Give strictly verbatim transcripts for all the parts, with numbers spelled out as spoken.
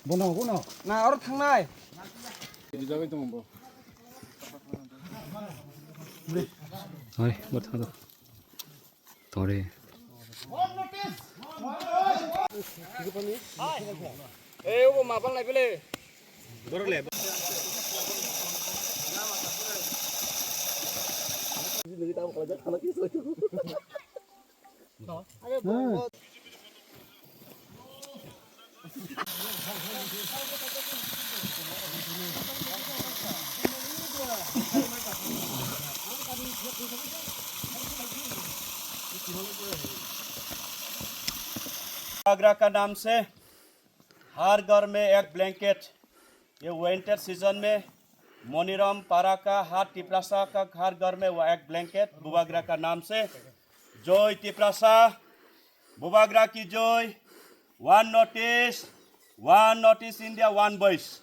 Bono, bono. Na, oro thangnai. Oi, bo thang. Tore. Ei, obo ma bang lai bele. Borok le. Bubagra ka naam se har ghar mein ek blanket, ye winter season mein Moniram para ka har Tiprasa ka har ghar mein wo ek blanket, Bubagra ka naam se. Joi Tiprasa, Bubagra ki joi. One North East, one North East India, one voice.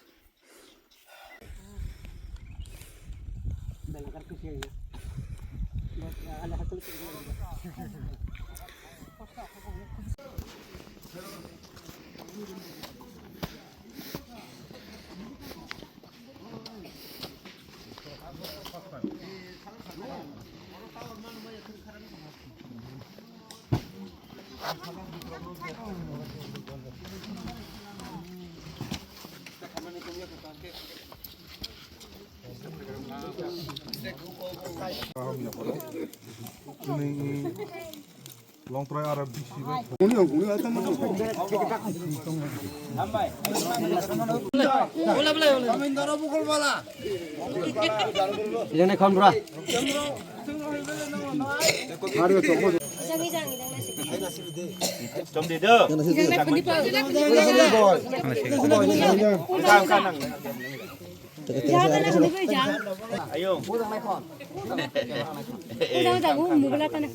Longtrai R F D C bai. Ijang nai khon bura. Ijang nai khon di pa. Ayo. Ujang jago mubla tana.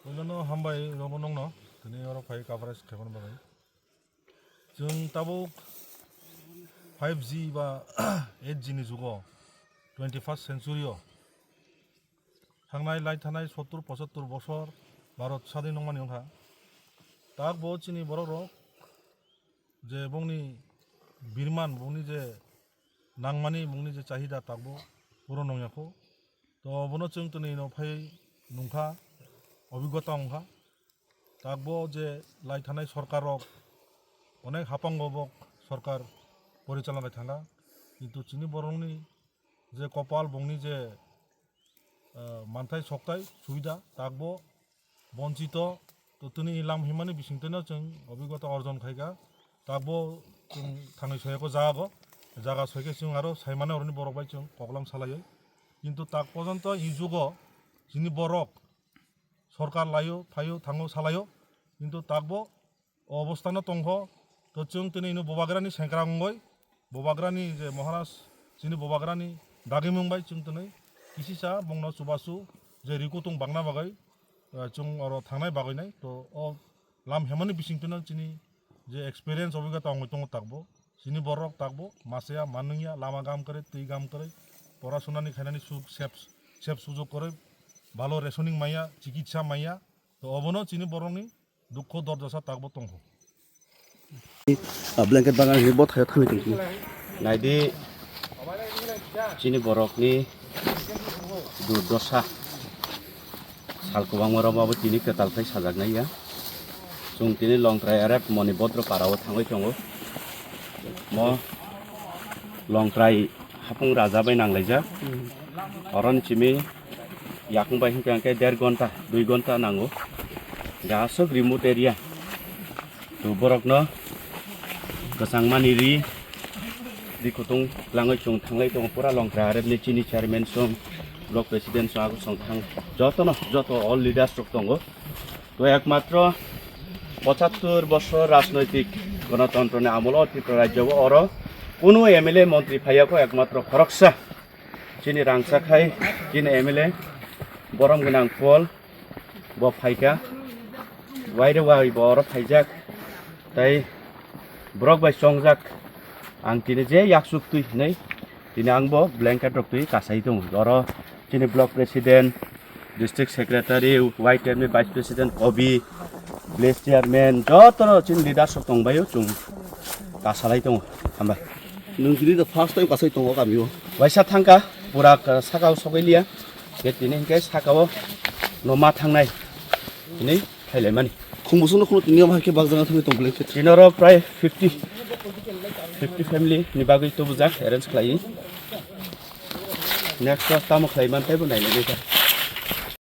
Ojono hambai rogo nongno tini oro phai coverage khaimani bagwi. Chwng tabuk five G ba eight G ni jugo, twenty first century o thangnai lai thanai sottur pochattur bosor Bharat sadin wngmani wngkha. Tak bo chini borok rok je bongni birman, bongni je nangmani, bongni je chahida, tak bo puron wngya kho. To bono chwng tini no phai nungkha, obigota wngkha. Takbo je lai thanai sorkar rok onek hapango bo sorkar porichalna lai thangkha, kintu chini borokni je kopal, bongni je, ah, manthai soktai subida takbo bonchito, to tini lam himani bisingtwino chwng obigota orjon khaikha, takbo chwng thangwi soyakho jagao, jaga soikhe chwng aro saimano oroni borok bai chwng koklam salaiwi, kintu tak pojonto i jugo chini borok sorkar laio, phaio, thango, salaio, kintu takbo o obostano tongkho. To chwng tini ino Bubagrani sengkrak wngwi, Bubagrani je Maharaj, chini Bubagrani dagimung bai chwng tini kisisa bongno chubachu je rikutung bangna bagwi, eh, chwng oro thangnai bagwi nai. To o lam hemani bisingtwino chini je experience obigota wngwi tongo takbo. Chini borok takbo masaya, manungya, lama gam kwrwi, twi gam kwrwi, porasonani khainani suk sep, sep sujok kwrwi, bhalo rationing maya, chikitsa maya. To obono chini borokni dukho dordasa takbo tongkho. Ah, blanket bagan hinwi bo thaio thangwi tongkhe. Naidi, chini borokni durdosa. Sal kwbangma rok abo tini kwtal khai sajaknai ya. Chwng tini Longtrai R F Moni Bodro para o thangwi tongo. Mo Longtrai hapung raja bai nanglaijak. Oroni simi yakung bai hwnkhe hwnkhe der gonta, dui gonta nango. Aswk remote area. To borokno kwchangmani ri, ri kutung langwi chwng thanglai tongo pura Longtrai R F ni chini chairman song, block president song, ago song thang jotono, joto all leaders rok tongo. To ekmatro pochattur bosor rajnoitik gonotontro ni amolo Tripura rajyo o oro kunu M L A montri phaiya kho, ekmatro khoroksa chini rangchak hai chini M L A borom gwnang Paul bo phaikha. Waire wai bo oro phaijak, tai borok bai chongjak. Ang tini je yaksuk twi hinwi, tini ang bo blanket rok twi kasai tongo. Oro chini block president, district secretary, Y T M ni vice president, Kobi, village chairman, jotono chini leaders rok tongbaio, chwng kasalai tongo. Hambai. Nwng tini the first time kasai tongo kamio. Waisa thangka, pura ka-, sakao sogwi liya. Ke tini hinkhe sakao no ma thangnai. Tini khailaimani. Khumbusono khunu tini omo hai khe bakjana thangwi tong blanket. Tini oro prai fifty, fifty family ni bagwi tubujak arrange khlaiwi. Next class tamo khlai man taibo nailai nai kha.